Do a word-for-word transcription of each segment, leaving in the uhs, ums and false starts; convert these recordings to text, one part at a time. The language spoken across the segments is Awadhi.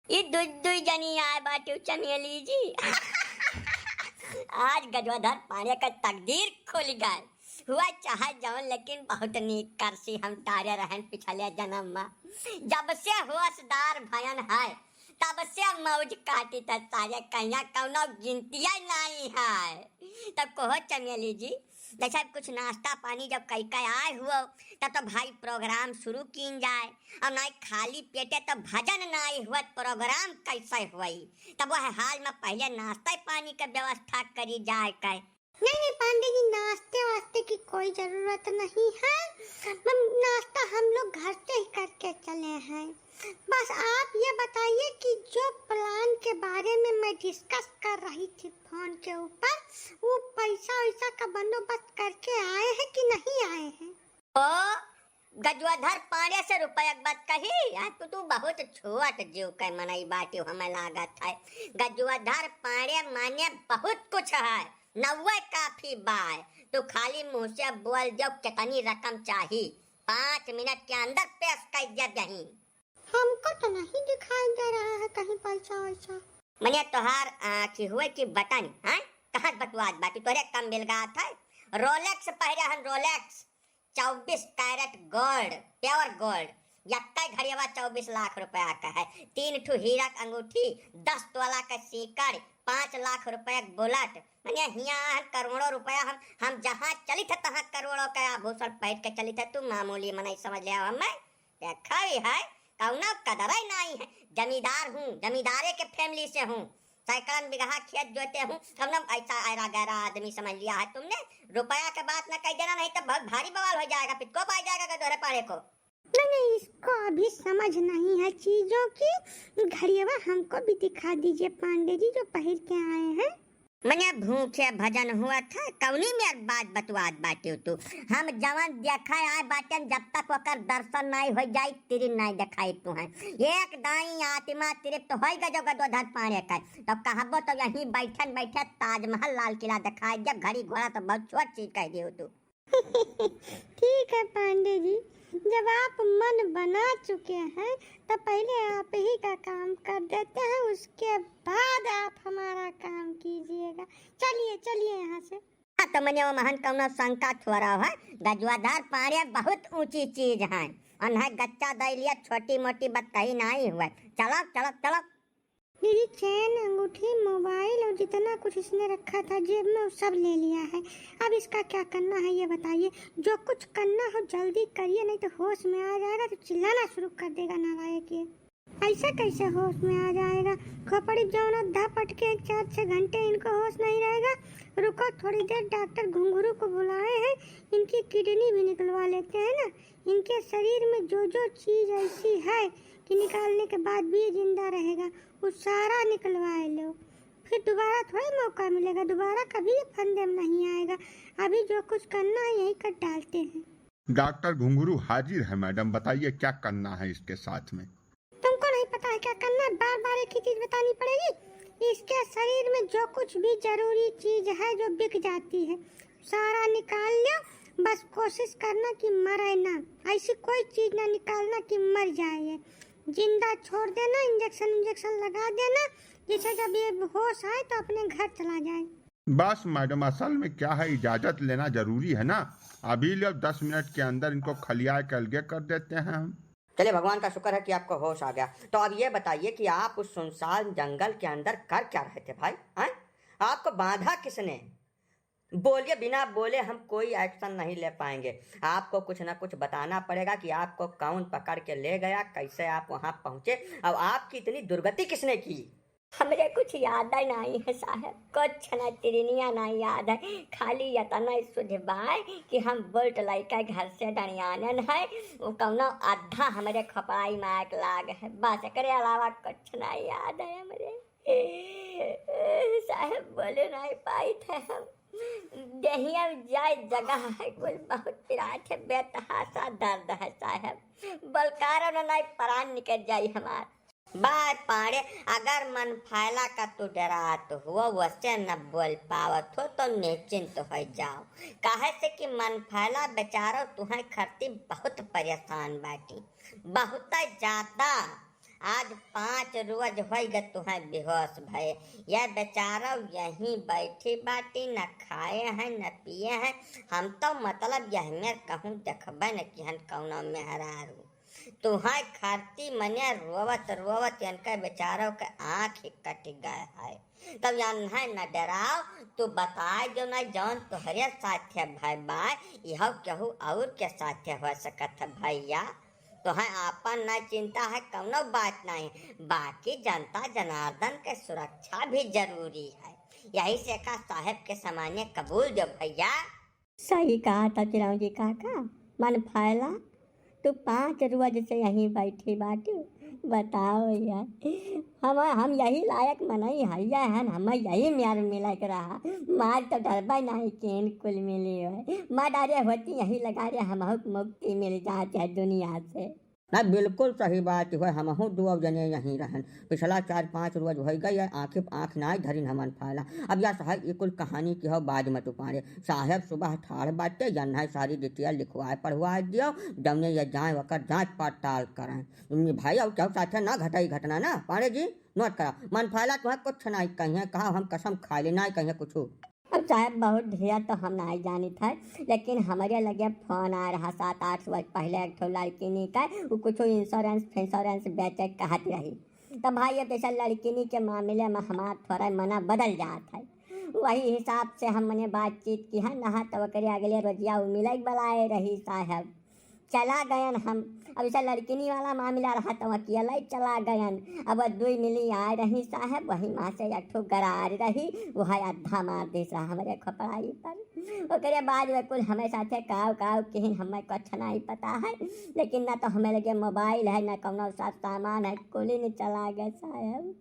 ई दुई दुई जनी आए बाटे चमेली जी। आज गजोधर पांड़े का तकदीर खुल गए। हुआ चाहे जौन, लेकिन बहुत नीक करसी हम टारे रहन पिछले जन्म में। जब से होशदार भयन है, तब से मौज काटी त सारे कहिया कौनो गिनतिया नहीं है। तब कहो चमेली जी, जैसे कुछ नाश्ता पानी जब कई के आए हुओ, तब तो भाई प्रोग्राम शुरू कीन जाए। और नाई खाली पेटे तो भजन नाई हुआ, प्रोग्राम कैसे हुई? तब वह हाल में पहले नाश्ता पानी के व्यवस्था करी जाए के। नहीं, नहीं पांडे जी, नाश्ते वास्ते की कोई जरूरत नहीं है। हम, नाश्ता हम लोग घर से ही करके चले हैं। बस आप ये बताइए कि जो प्लान के बारे में मैं डिस्कस कर रही थी फोन के ऊपर, वो पैसा वैसा का बंदोबस्त करके आए हैं कि नहीं आए हैं? ओ गजोधर पांड़े से रुपया के बात कही, आज तो तू बहुत छोट जीव के मनई बाटी, हमें लागत है। गजोधर पांड़े माने बहुत कुछ है, नौवे काफी बाय। तू खाली मुंह से बोल दियो कितनी रकम चाही, पाँच मिनट के अंदर पेश कर दिया यहीं। हमको तो नहीं दिखाई दे रहा है कहीं पैसा वैसा। मने तोहार आँखी हुए कि बटन, हाँ? कहाँ बटुआत बाटी, तोहरे कम बिलगात है। रोलेक्स पहिरे हन, रोलेक्स, चौबीस कैरेट गोल्ड, प्योर गोल्ड। यक्का घड़ियावा चौबीस लाख रुपया का है, तीन ठो हीरा के अंगूठी, दस तोला का सीकड़, पाँच लाख रुपया के बुलेट। मने हियाँ हन करोड़ों रुपया, हम, हम जहाँ चलित है तहाँ करोड़ों का आभूषण पहन के चलित है, तू मामूली मनई समझ ले हमें। देखा ही है, कौनो कदर ही नहीं है। जमींदार हूँ, जमींदारे के फैमिली से हूँ, सैकड़न बीघा खेत जोते हूँ, तब न ऐसा ऐरा गैरा आदमी समझ लिया है तुमने। रुपया के बात न कह देना, नहीं तो बहुत भारी बवाल हो जाएगा, पिटको पाई जाएगा गदोरे पाड़े को। नहीं, नहीं, इसको अभी समझ नहीं है चीजों की। घड़ियावा हमको भी दिखा दीजिए पांडे जी, जो पहिर के आए हैं। मने भूखे भजन हुआ था, कौनी मेर बात बतुआत बाटे तू। हम जवन देखा आए बाटेन, जब तक ओकर दर्शन नाई हो जाई, तिरिन नाई देखाई तू है। एक दाई आत्मा तृप्त होई गजो गदोधर पाणे का, तो कहबो तो यहीं बैठन बैठे ताजमहल लाल किला दिखाई दे, घड़ी घोड़ा तो बहुत छोट चीज कह दियो तू। ठीक है पांडे जी, जब आप मन बना चुके हैं, तो पहले आप ही का काम कर देते हैं, उसके बाद आप हमारा काम कीजिएगा। चलिए, चलिए यहाँ से। हाँ, तो मने वो महन कौनो शंका थोड़ा है, गजवाधार पाड़े बहुत ऊंची चीज है। अनहे गच्चा दै लिया, छोटी मोटी बात कही नहीं हुआ। चलो, चलो, चलो। दीदी, चेन, अंगूठी, मोबाइल और जितना कुछ इसने रखा था जेब में, वो सब ले लिया है। अब इसका क्या करना है, ये बताइए। जो कुछ करना हो, जल्दी करिए, नहीं तो होश में आ जाएगा तो चिल्लाना शुरू कर देगा नालायक ये। ऐसा कैसे होश में आ जाएगा? खोपड़ी जौना धा पटके चार छः घंटे इनको होश नहीं रहेगा। रुको थोड़ी देर, डॉक्टर घुंघरू को बुलाए हैं, इनकी किडनी भी निकलवा लेते हैं ना। इनके शरीर में जो जो चीज ऐसी है कि निकालने के बाद भी ये जिंदा रहेगा, वो सारा निकलवाए लो। फिर दोबारा थोड़ी मौका मिलेगा, दोबारा कभी ये फंदे में नहीं आएगा। अभी जो कुछ करना है, यही कर डालते हैं। डॉक्टर घुंघरू हाजिर है मैडम, बताइए क्या करना है इसके साथ में? तुमको नहीं पता है क्या करना है? बार बार एक ही चीज बतानी पड़ेगी? इसके शरीर में जो कुछ भी जरूरी चीज है जो बिक जाती है, सारा निकाल लो। बस कोशिश करना कि मरे ना, ऐसी कोई चीज ना निकालना कि मर जाए ये। जिंदा छोड़ देना, इंजेक्शन इंजेक्शन लगा देना, जिससे जब ये होश आए तो अपने घर चला जाए। बस मैडम, असल में क्या है, इजाजत लेना जरूरी है ना। अभी लो, दस मिनट के अंदर इनको खलिया के अलगे कर देते हैं हम। चलिए, भगवान का शुक्र है कि आपको होश आ गया। तो अब ये बताइए कि आप उस सुनसान जंगल के अंदर कर क्या रहे थे भाई, हैं? आपको बांधा किसने? बोलिए, बिना बोले हम कोई एक्शन नहीं ले पाएंगे। आपको कुछ ना कुछ बताना पड़ेगा कि आपको कौन पकड़ के ले गया, कैसे आप वहां पहुंचे और आपकी इतनी दुर्गति किसने की। हमरे कुछ याद नहीं है साहब, कुछ ना तिरनिया ना याद है, खाली यतना सुझ बाय कि हम बुलेट लइका घर से डणियानन है, वो कौनो अद्धा हमरे खपड़ाई में आके लाग है, बस एकरे अलावा कुछ ना याद है हमरे। साहब बोले नहीं पाई थे हम, देहिया जाए जगह है कुल बहुत पिरात है, बेतहासा दर्द है साहब, बोलकारो न नहीं प्राण निकल जाई हमार। बाय पाड़े, अगर मन फैला का तू डरात हो, वसे न बोल पावत हो, तो निश्चिंत हो जाओ, काहे से कि मन फैला बेचारो तुहै खरती बहुत परेशान बाटी, बहुत ज्यादा। आज पाँच रोज होइ गए तुहैं बेहोश भए। यह बेचारौ यहीं बैठी बाटी, न खाए हैं न पिए हैं। हम तौ मतलब यह मेर कहूँ देखबै न किहन कौनो मेहरारू। तुहैं खरती मने रोवत रोवत इनके बेचारौ के आँख ही कटि गए है। तब यन्हैं न डेराव, तू बताए जो न जौन तोहरे साथे भए बाय, इहौ केहू और के साथे होइ सकत है भइया। तोहैं आपन न चिंता है, कौनो बात नहीं, बाकी जनता जनार्दन के सुरक्षा भी जरूरी है। यही से का साहेब के सामने कबूल दो भइया। सही कहा था चिरौंजी काका। मनफैला, तू पाँच रोज से यहीं बैठी बाटी, बताओ यार, हम हम यही लायक मनई हइया हन, हमें यही मेर मिलक रहा। मार तो डरबै नहीं केन कुल मिली होए, मार डारे होती यहीं लगा रे, हमहू के मुक्ति मिल जात है दुनिया से। ना, बिल्कुल सही बात है, हमहू दो जने यहीं रहन। पिछला चार पाँच रोज होइ गए, आँखी आँख नाई धरिन हमन फाला। अब या साहेब, ये कुल कहानी की हो, बाद में तू पाड़े। साहेब सुबह ठाढ़ बाटे, यन्है सारी डिटेल लिखवाए पढ़वाए दियो, जौने ये जाए वकर जाँच पड़ताल करें। तुमने भाई और केहू साथे ना घटाई घटना ना, पाड़े जी, नोट करा। मनफैला तुहैं कुछ नाई कहिए, कहा हम कसम खा ले, नाई कहिए कुछ। अब साहेब, बहुत ढेर तो हम नाई जानित है, लेकिन हमरे लगे फोन आए रहा सात आठ रोज पहले एक ठो लड़किनी का, वो कुछ इंश्योरेंस फिंश्योरेंस बेचे कहत रही। तब भाई, अब जैसे लड़किनी के मामले में हमार थोड़ा मना बदल जात है, वही हिसाब से हम मने बातचीत की है ना, तो ओकरे अगले रोजिया वो मिले बुलाए रही साहेब। चला गयन हम। अब जैसे लड़किनी वाला मामला रहा तो अकेले ही चला गयन। अब वो दुई मिली आए रही साहेब, वही माँ से एक ठो गरार रही, वो है आधा मार दिस रहा हमरे खोपड़ाई पर। ओकरे बाद वे कुल हमें साथे काव काव किहिन, हमें कुछ नहीं पता है, लेकिन ना तो हमें लगे मोबाइल है, ना कौनो सा सामान है, कुली ने चला गए साहेब।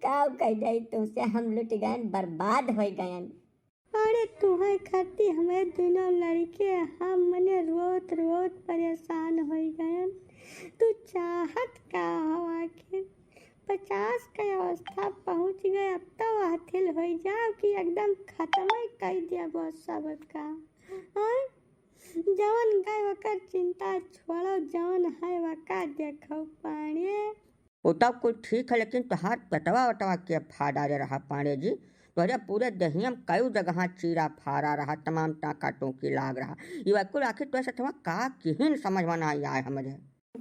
काव कह जाई तुमसे, हम लुट गयन, बर्बाद हो गयन। अरे तुहैं खाती हमें दोनों लड़के, हम मने रोत रोत परेशान हो गयन। तू चाहत का हो आखिर? पचास के अवस्था पहुँच गए, अब तो हाथिल हो जाओ कि एकदम खत्म ही कर देबो सबका। हाँ? जवन गए वकर चिंता छोड़ो, जवन है वका देखो पाड़े। वो तो कुल ठीक है, लेकिन तोहार पेटवा वटवा के फाड़ा रे रहा पाड़े जी। तोहरे पूरे देहिया में कई जगह चीरा फाड़ा रहा, तमाम टाँका टूँकी लाग रहा। ये कुल आखिर तोहरे सथवा का किहिन, समझ में ना आए हमरे।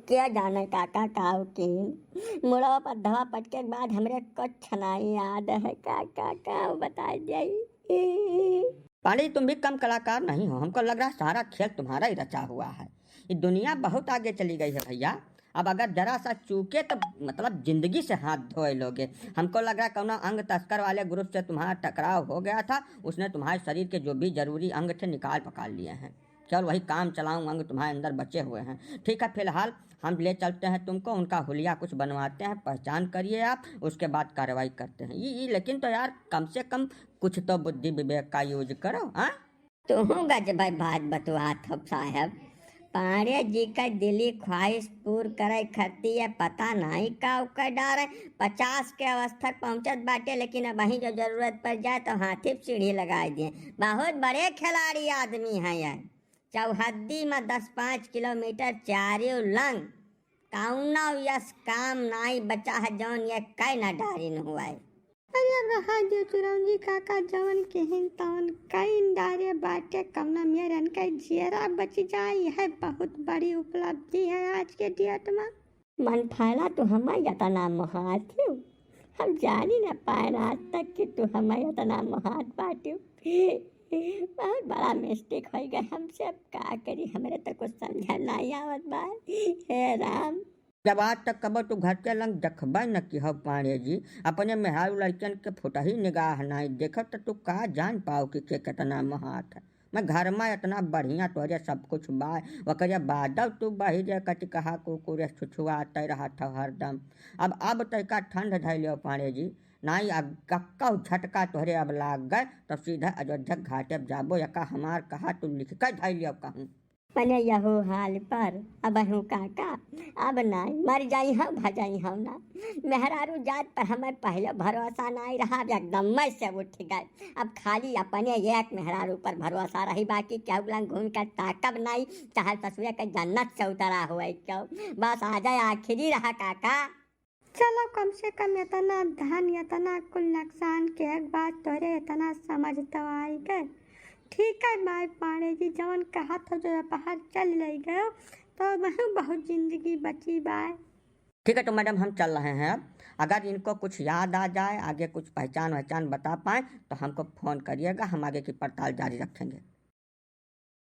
क्या जाने काका काव किहिन, मुड़वा पर धवा पटके के बाद हमरे कुछ नाई याद है। का का का बताई जाई। पांडे जी, तुम भी कम कलाकार नहीं हो, हमको लग रहा है सारा खेल तुम्हारा ही रचा हुआ है। ये दुनिया बहुत आगे चली गई है भैया। अब अगर जरा सा चूके तो मतलब जिंदगी से हाथ धोए लोगे। हमको लग रहा है कौनो अंग तस्कर वाले ग्रुप से तुम्हारा टकराव हो गया था, उसने तुम्हारे शरीर के जो भी जरूरी अंग थे निकाल पकाल लिए हैं, केवल वही काम चलाऊ अंग तुम्हारे अंदर बचे हुए हैं। ठीक है, फिलहाल हम ले चलते हैं तुमको, उनका हुलिया कुछ बनवाते हैं, पहचान करिए आप, उसके बाद कार्रवाई करते हैं। ये, ये लेकिन तो यार कम से कम कुछ तो बुद्धि विवेक का यूज करो, हाँ? तुहूँ गजबै बात बतुआत हो साहेब। पांड़े जी का दिली ख्वाहिश पूर करे खरती है, पता नाई का उकर डारे। पचास के अवस्था पहुँचत बाटे, लेकिन अबहीं जो जरूरत पड़ जाए तो हाथी पे सीढ़ी लगाए दिए। बहुत बड़े खिलाड़ी आदमी हैं ये। चौहद्दी में दस पाँच किलोमीटर चारियों लंग कौनो यस काम नाई बचा है जौन ये कै न डारिन हुआ है। अरे अब रहा दे चिरौंजी काका, जवन किहिन तवन कइन डारे बाटे, कवना मेरन के जियरा बच जाई है, बहुत बड़ी उपलब्धि है आज के डेट में। मनफैला, तू हमें इतना मोहात हो, हम जानी न पाए आज तक कि तू हमें इतना मोहात बाटू। बहुत बड़ा मिस्टेक हो गए हमसे, अब का करी, हमरे तो कुछ समझ नहीं आवत बा। हे राम। जब आज तक कबो तू घर के लंग देखबे न किहो पांड़े जी, अपने मेहरारू लड़कियन के फुटही निगाह नाई देखब, त तू का जान पाओ कि के केतना मोहात है। मैं घर में इतना बढ़िया तोहरे सब कुछ बा, ओकरे बादो तू बहिरे कति कहा कुकुरे छुछुआते रहत हो हरदम। अब, अब तैका ठंड धैलियो पांड़े जी, नाई अग-, कक्कौ झटका तोहरे अब लाग गए, तब सीधा अयोध्या घाटे जाबो, यका हमार कहा तू लिख के धैलियो कहूँ। पने यहो हाल पर अब हूँ काका, अब नाई मर जाई हम, भजाई हम ना। मेहरारू जात पर हमें पहले भरोसा नाई रहा, अब एकदम मैं से उठ गए। अब खाली अपने एक मेहरारू पर भरोसा रही, बाकी केहू लंग घूम के ताकब नाई, चाहे ससुरे के जन्नत से उतरा हुआ क्यों। बस आ जाए, आखिरी रहा काका। चलो, कम से कम इतना धन, इतना कुल नुकसान के एक बात तोरे इतना समझ तो आई गए। ठीक है भाई पांडे जी, जवन कहा था जो बाहर चल ले गयो, तो वह बहुत जिंदगी बची बाय। ठीक है, तो मैडम हम चल रहे हैं। अब अगर इनको कुछ याद आ जाए, आगे कुछ पहचान वहचान बता पाए, तो हमको फोन करिएगा, हम आगे की पड़ताल जारी रखेंगे।